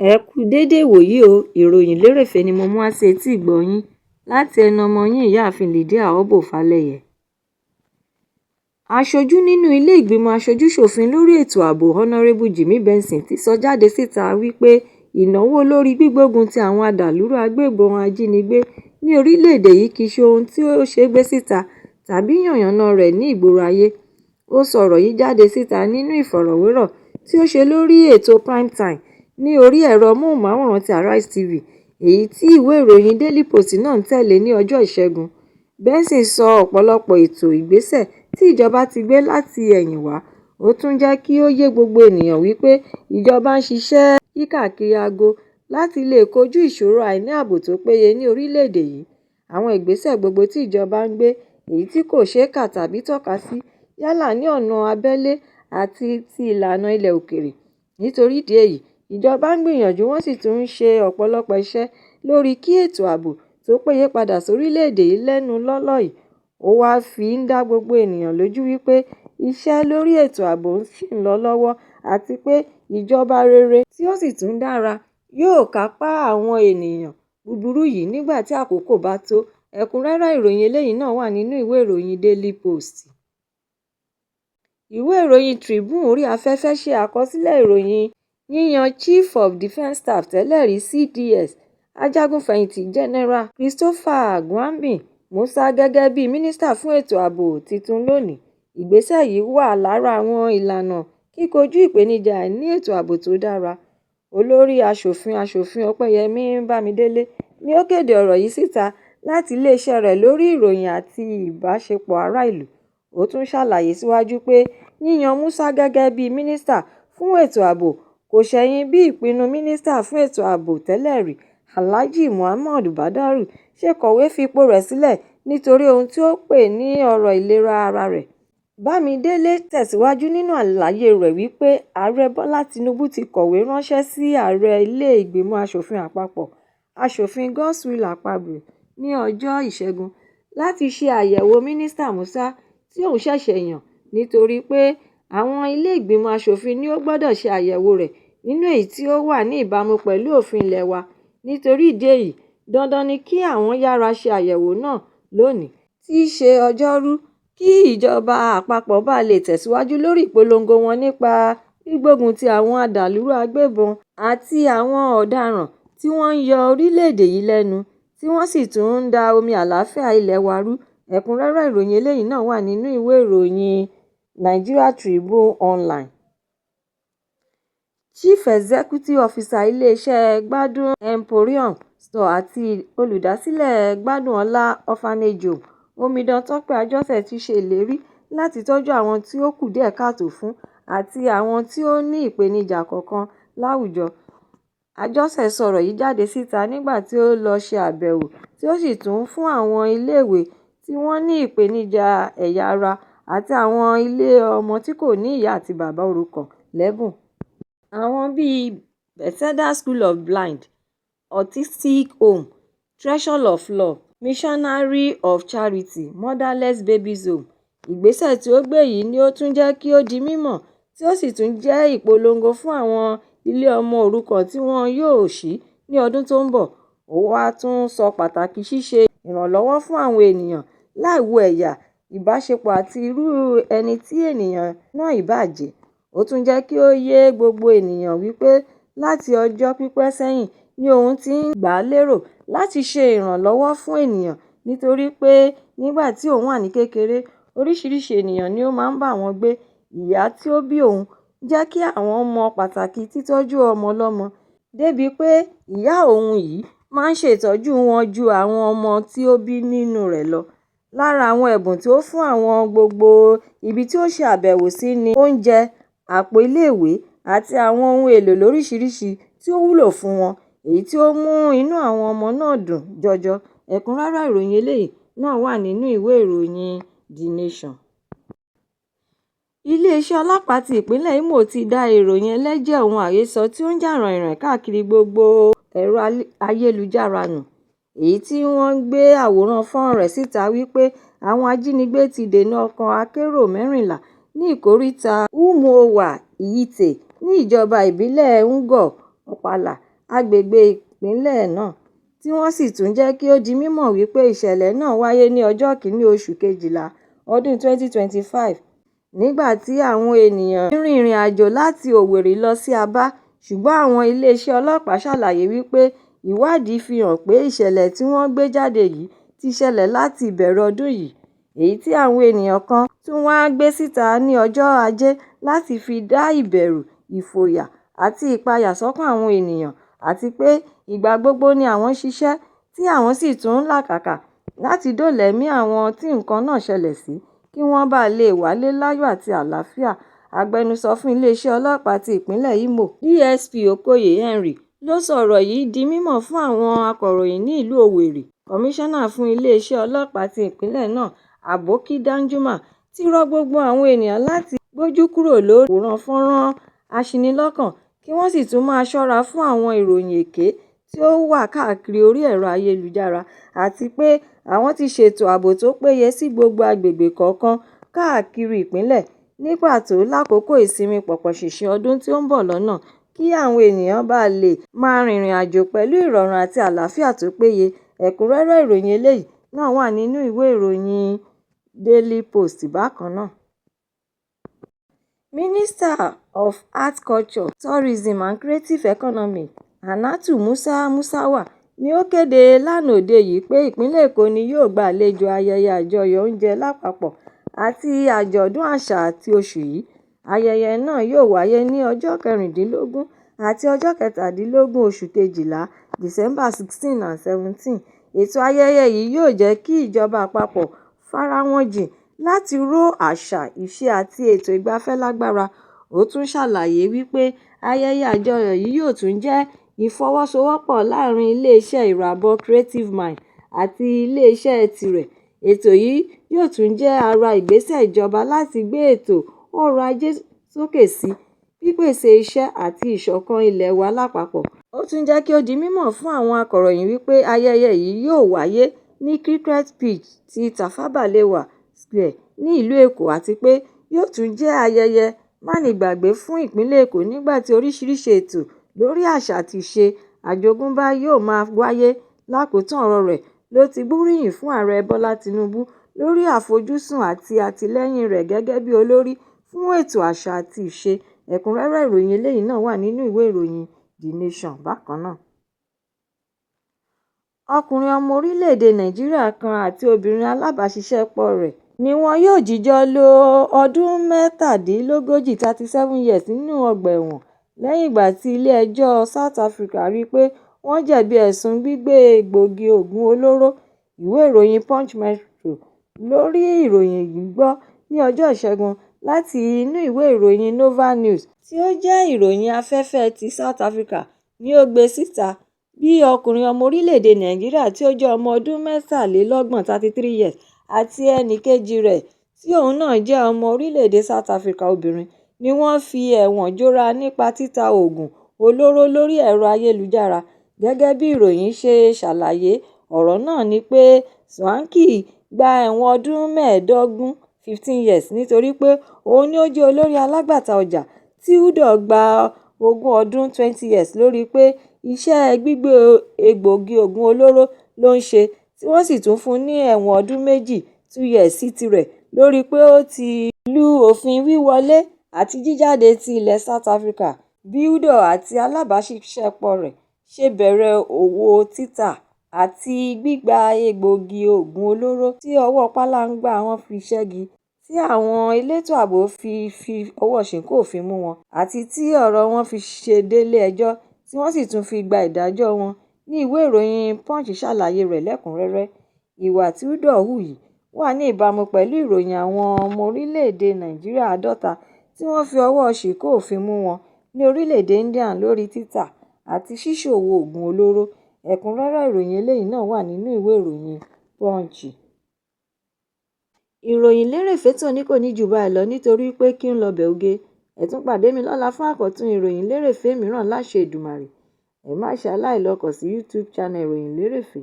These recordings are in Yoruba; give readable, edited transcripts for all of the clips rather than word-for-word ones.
Ẹ kú dédé ìwòyí o. Ìròyìn lérèfé ni mo mú wá sí etí ìgbọ́ yín láti ẹnu ọmọ yín, Ìyáàfin Lydia Obó Falẹyẹ. Aṣojú nínú ilé ìgbìmọ̀ aṣojú-ṣòfin lórí ètò ààbò, Honorébù Jimmy Benson, ti sọ jáde síta wípé ìnáwó lórí gbígbógun ti àwọn adàlúrú agbébọn ajínigbé ní orílẹ̀-èdè yìí kì í ṣe ohun tí ó ṣeé gbé síta tàbí yànnàná rẹ̀ ní ìgboro ayé. Ó sọ ọ̀rọ̀ yìí jáde síta nínú ìfọ̀rọ̀wérọ̀ tí ó ṣe lórí ètò Prime Time ní orí ẹ̀rọ móhùnmáwòrán ti Arise TV, èyí tí ìwé ìròyìn Daily Post náà ń tẹ̀lé ní ọjọ́ Ìṣẹ́gun. Benson sọ ọ̀pọ̀lọpọ̀ ètò ìgbésẹ̀ tí ìjọba ti gbé láti ẹ̀yìnwá. Ó tún jẹ́ kí ó yé gbogbo ènìyàn wípé ìjọba ń ṣiṣẹ́ yíkàkiri ago láti lè kojú ìṣòro àìní ààbò tó péye ní orílẹ̀-èdè yìí. Àwọn ìgbésẹ̀ gbogbo tí ìjọba ń gbé, èyí tí kò ṣeé kà tàbí tọ́ka sí, yálà ní ọ̀nà abẹ́lé àti ti ìlànà ilẹ̀ òkèèrè. Nítorí ìdí èyí, ìjọba ń gbìyànjú, wọ́n sì tún ń ṣe ọ̀pọ̀lọpọ̀ iṣẹ́ lórí kí ètò ààbò tó péye padà sórílẹ̀-èdè yìí lẹ́nu lọ́ọ́lọ́ yìí. Ó wáá fi ń dá gbogbo ènìyàn lójú wípé iṣẹ́ lórí ètò ààbò ṣì ń lọ lọ́wọ́, àti pé ìjọba rere tí ó sì tún dára yóò kápá àwọn ènìyàn búburú yìí nígbà tí àkókò bá tó. Ẹ̀kúnrẹ́rẹ́ ìròyìn eléyìí náà wà nínú ìwé ìròyìn Daily Post. Ìwé ìròyìn Tribune orí afẹ́fẹ́ ṣe àkọsílẹ̀ ìròyìn yíyan Chief of Defence Staff tẹ́lẹ̀rí, CDS, ajagun-fẹ̀yìntì General Christopher Gwabin Musa, gẹ́gẹ́ bíi mínísítà fún ètò ààbò tuntun lónìí. Ìgbésẹ̀ yìí wà lára àwọn ìlànà kíkojú ìpèníjà àìní ètò ààbò tó dára. Olórí aṣòfin, Aṣòfin Ọpẹ́yẹmí Bámidélé, ni ó kéde ọ̀rọ̀ yìí síta láti iléeṣẹ́ rẹ̀ lórí ìròyìn àti ìbáṣepọ̀ ará ìlú. Ó tún ṣàlàyé síwájú pé yíyan Musa gẹ́gẹ́ bíi mínísítà fún ètò ààbò kò ṣẹ̀yìn bí ìpinnu mínísítà fún ètò ààbò tẹ́lẹ̀rí, Alhaji Muhammad Badaru, ṣe kọ̀wé fipò rẹ̀ sílẹ̀ nítorí ohun tí ó pè ní ọ̀rọ̀ ìlera ara rẹ̀. Bámidélé tẹ̀síwájú nínú àlàyé rẹ̀ wípé Ààrẹ Bọ́lá Tinubu ti kọ̀wé ránṣẹ́ sí ààrẹ ilé ìgbìmọ̀ aṣòfin àpapọ̀, Aṣòfin Godswill Akpabio, ní ọjọ́ Ìṣẹ́gun láti ṣe àyẹ̀wò mínísítà Musa tí òun ṣẹ̀ṣẹ̀ yàn, nítorí pé àwọn ilé ìgbìmọ̀ aṣòfin ni ó gbọ́dọ̀ ṣe àyẹ̀wò rẹ̀ nínú èyí tí ó wà ní ìbámu pẹ̀lú òfin ilé wa. Nítorí ìdí èyí, dandan ni kí àwọn yára ṣe àyẹ̀wò náà lónìí tí í ṣe Ọjọ́rú, kí ìjọba àpapọ̀ bá lè tẹ̀síwájú lórí ìpolongo wọn nípa gbígbógun ti àwọn adàlúrú agbébọn àti àwọn ọ̀daràn tí wọ́n ń yọ orílẹ̀-èdè yìí lẹ́nu, tí wọ́n sì tún ń da omi àlàáfíà ilé wa rú. Ẹ̀kúnrẹ́rẹ́ ìròyìn eléyìí náà wà nínú ìwé ìròyìn Nigeria Tribune Online. Chief Executive Officer iléeṣẹ́ Gbádùn Emporium Store àti olùdásílẹ̀ Gbádùn-Ọlá Orphanage Home, Omidan Tọ́pẹ́ Àjọṣe, ti ṣe ìlérí láti tọ́jú àwọn tí ó kù díẹ̀ káàtó fún àti àwọn tí ó ní ìpèníjà kọ̀ọ̀kan láwùjọ. Àjọṣe sọ̀rọ̀ yìí jáde síta nígbà tí ó lọ ṣe àbẹ̀wò tí ó sì tún fún àwọn iléèwé tí wọ́n ní ìpèníjà ẹ̀yà ara àti àwọn ilé ọmọ tí kò ní ìyá àti bàbá òrukàn lẹ́bùn. Àwọn bíi Bethesda School of Blind, Autistic Home, Treasure of Love, Missionary of Charity, Motherless Babies Home. Ìgbésẹ̀ tí ó gbé yìí ni ó tún jẹ́ kí ó di mímọ̀ tí ó sì tún jẹ́ ìpolongo fún àwọn ilé ọmọ òrukàn tí wọn yóò ṣí ní ọdún tó ń bọ̀. Ó wáá tún sọ pàtàkì ṣíṣe ìrànlọ́wọ́ fún àwọn ènìyàn láì wo ẹ̀yà, ìbáṣepọ̀ àti irú ẹni tí ènìyàn náà ìbáà jẹ́. Ó tún jẹ́ kí ó yé gbogbo ènìyàn wípé láti ọjọ́ pípẹ́ sẹ́yìn ni òun ti ń gbà lérò láti ṣe ìrànlọ́wọ́ fún ènìyàn, nítorí pé nígbà tí òun wà ní kékeré, oríṣiríṣi ènìyàn ni ó máa ń bá àwọn gbé. Ìyá tí ó bí òun jẹ́ kí àwọn mọ pàtàkì títọ́jú ọmọ lọ́mọ, débìí pé ìyá òun yìí máa ń ṣètọ́jú wọn ju àwọn ọmọ tí ó bí nínú rẹ̀ lọ. Lára àwọn ẹ̀bùn tí ó fún àwọn gbogbo ibi tí ó ṣe àbẹ̀wò sí ní oúnjẹ, àpò iléèwé àti àwọn ohun èlò lóríṣiríṣi tí ó wúlò fún wọn, èyí tí ó mú inú àwọn ọmọ náà dùn jọjọ. Ẹ̀kúnrẹ́rẹ́ ìròyìn eléyìí náà wà nínú ìwé ìròyìn The Nation. Iléeṣẹ́ ọlọ́pàá ti ìpínlẹ̀ Imo ti da ìròyìn ẹlẹ́jẹ̀ ohun àhesọ tí ó ń jà ràìnràìn káàkiri gbogbo ẹ̀rọ ayélujára nù, èyí tí wọ́n gbé àwòrán fọ́nrán rẹ̀ síta wípé àwọn ajínigbé ti dènà ọkọ̀ akérò 14 ní ìkóríta Umuowa Ihitte ní ìjọba ìbílẹ̀ Ngor Okpala. agbègbè ìpínlẹ̀ náà, tí wọ́n sì tún jẹ́ kí ó di mímọ̀ wípé ìṣẹ̀lẹ̀ náà wáyé ní ọjọ́ kìíní oṣù kejìlá ọdún 2025 nígbà tí àwọn ènìyàn ń rìnrìn àjò láti Owerri lọ sí Aba. Ṣùgbọ́n àwọn iléeṣẹ́ ọlọ́pàá ṣàlàyé wípé ìwádìí fi hàn pé ìṣẹ̀lẹ̀ tí wọ́n gbé jáde yìí ti ṣẹlẹ̀ láti ìbẹ̀rẹ̀ ọdún yìí, èyí tí àwọn ènìyàn kan tún wá gbé síta ní ọjọ́ Ajé láti fi dá ìbẹ̀rù, ìfòyà àti ìpayà sọ́kàn àwọn ènìyàn, àti pé ìgbà gbogbo ni àwọn ń ṣiṣẹ́ tí àwọn sì tún ń làkàkà láti dóòlà ẹ̀mí àwọn tí nǹkan náà ṣẹlẹ̀ sí kí wọ́n bàa lè wálé láyọ̀ àti àlàáfíà. Agbẹnusọ fún iléeṣẹ́ ọlọ́pàá ti ìpínlẹ̀ Imo, DSP Okoye Henry ló sọ ọ̀rọ̀ yìí di mímọ̀ fún àwọn akọ̀ròyìn ní ìlú Owerri. Kọmíṣánná fún iléeṣẹ́ ọlọ́pàá ti ìpínlẹ̀ náà, Aboki Danjuma, ti rọ gbogbo àwọn ènìyàn láti gbójú kúrò lórí àwòrán fọ́nrán aṣinilọ́kàn kí wọ́n sì tún máa ṣọ́ra fún àwọn ìròyìn èké tí ó wà káàkiri orí ẹ̀rọ ayélujára, àti pé àwọn ti ṣètò ààbò tó péye sí gbogbo agbègbè kọ̀ọ̀kan káàkiri ìpínlẹ̀, ní pàtó lákòókò ìsinmi pọ̀pọ̀ṣìnṣìn ọdún tí ó ń bọ̀ lọ́nà, kí àwọn ènìyàn bá lè máa rìnrìn àjò pẹ̀lú ìrọ̀rùn àti àlàáfíà tó péye. Ẹ̀kúnrẹ́rẹ́ ìròyìn eléyìí náà wà nínú ìwé ìròyìn Daily Post bákan náà. Minister of Arts, Culture, Tourism and Creative Economy, Hannatu Musa Musawa ni ó kéde lánàá òde yìí pé ìpínlẹ̀ Èkó ni yóò gba àlejò ayẹyẹ àjọyọ̀ oúnjẹ lápapọ̀ àti àjọ̀dún àṣà ti oṣù yìí. Ayẹyẹ náà yóò wáyé ní ọjọ́ 16 àti ọjọ́ 17 oṣù kejìlá, December 16 and 17. Ètò ayẹyẹ yìí yóò jẹ́ kí ìjọba àpapọ̀ fara wọn jìn láti ró àṣà, ìṣe àti ètò ìgbafẹ́ lágbára. Ó tún ṣàlàyé wípé ayẹyẹ àjọyọ̀ yìí yóò tún jẹ́ ìfọwọ́sowọ́pọ̀ láàrin iléeṣẹ́ Ìràbọ̀h Creative Mind àti iléeṣẹ́ tirẹ̀. Ètò yìí yóò tún jẹ́ ara ìgbésẹ̀ ìjọba láti gbé ètò ọrọ̀ ajé sókè sí, pípèsè iṣẹ́ àti ìṣọ̀kan ilẹ̀ wa lápapọ̀. Ó tún jẹ́ kí ó di mímọ̀ fún àwọn akọ̀ròyìn wípé ayẹyẹ yìí yóò wáyé ní Cricket Pitch ti Tafawa Balewa Square ní ìlú Èkó, àti pé yóò tún jẹ́ ayẹyẹ mánigbàgbé fún ìpínlẹ̀ Èkó nígbà tí oríṣiríṣi ètò lórí àṣà àti ìṣe àjogúnbá yóò máa wáyé. Lákòótán ọ̀rọ̀ rẹ̀ ló ti gbóríyìn fún Ààrẹ Bọ́lá Tinubu lórí àfojúsùn àti àtìlẹ́yìn rẹ̀ gẹ́gẹ́ bí olórí fún ètò àṣà àti ìṣe. Ẹ̀kúnrẹ́rẹ́ ìròyìn eléyìí náà wà nínú ìwé ìròyìn The Nation bákan náà. Ọkùnrin ọmọ orílẹ̀-èdè Nàìjíríà kan àti obìnrin alábàáṣiṣẹ́pọ̀ rẹ̀ ni wọn yóò jíjọ lo ọdún 37, 37 years nínú ọgbà ẹ̀wọ̀n lẹ́yìn ìgbà tí ilé-ẹjọ́ South Africa rí i pé wọ́n jẹ̀bi ẹ̀sùn gbígbé egbòogi oògùn olóró. Ìwé ìròyìn Punch Metro ló rí ìròyìn yìí gbọ́ ní ọjọ́ Ìṣẹ́gun láti inú ìwé ìròyìn Nova News tí ó jẹ́ ìròyìn afẹ́fẹ́ ti South Africa ní ó gbé síta bí ọkùnrin ọmọ orílẹ̀-èdè Nàìjíríà tí ó jẹ́ ọmọ ọdún 33, 33 years àti ẹnì kejì rẹ̀ tí òun náà jẹ́ ọmọ orílẹ̀-èdè South Africa obìnrin ni wọ́n fi ẹ̀wọ̀n jọra nípa títa oògùn olóró lórí ẹ̀rọ ayélujára. Gẹ́gẹ́ bí ìròyìn ṣe ṣàlàyé ọ̀rọ̀ náà ní pé Swank gba ẹ̀wọ̀n ọdún 15, 15 years nítorí pé òun ni ó jẹ́ olórí alágbàtà ọjà, tí Udoh gba ogún ọdún, 20 years lórí pé iṣẹ́ gbígbé egbòogi oògùn olóró ló ń ṣe, tí wọ́n sì tún fún un ní ẹ̀wọ̀n ọdún 2, 2 years sí tirẹ̀ lórí pé ó ti lu òfin wíwọlé àti jíjáde ti ilẹ̀ South Africa. Bí Udoh àti alábàáṣiṣẹ́pọ̀ rẹ̀ ṣe bẹ̀rẹ̀ òwò títà àti gbígba egbòogi oògùn olóró tí ọwọ́ pálábá wọn fi ṣẹ́gi, tí àwọn elétò ààbò fi fi ọwọ́ ṣìnkún òfin mú wọn, àti tí ọ̀rọ̀ wọn fi ṣe délé-ẹjọ́ tí wọ́n sì tún fi gba ìdájọ́ wọn ní ìwé ìròyìn Punch ṣàlàyé rẹ̀ lẹ́kùn-únrẹ́rẹ́. Ìwà tí Udoh hù yìí wà ní ìbámu pẹ̀lú ìròyìn àwọn ọmọ orílẹ̀-èdè Nàìjíríà 50 tí wọ́n fi ọwọ́ ṣìnkún òfin mú wọn ní orílẹ̀-èdè India lórí títà àti ṣíṣòwò oògùn olóró. Ẹ̀kúnrẹ́rẹ́ ìròyìn eléyìí náà wà nínú ìwé ìròyìn Punch. Ìròyìn lérèfé tòní kò ní jù báyìí lọ nítorí pé kí ń lọbẹ̀ oge. Ẹ tún pàdé mi lọ́la fún àkọ́tún ìròyìn lérèfé mìíràn láṣẹ Èdùmàrè. Ẹ má ṣe aláìlọ kàn sí YouTube channel Ìròyìn Lérèfé,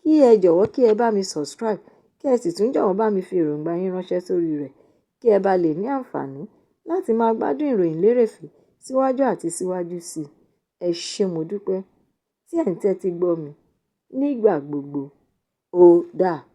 kí ẹ jọ̀wọ́ kí ẹ bá mi subscribe, kí ẹ sì tún jọ̀wọ́ bá mi fi èròǹgbà yín ránṣẹ́ sórí rẹ̀ kí ẹ bá lè ní àǹfààní láti máa gbádùn ìròyìn lérèfé síwájú àti síwájú sí i. Ẹ ṣé, mo dúpẹ́. tí ẹ̀ ń tẹ́tí gbọ́ mi nígbà gbogbo. Ó dàbọ̀.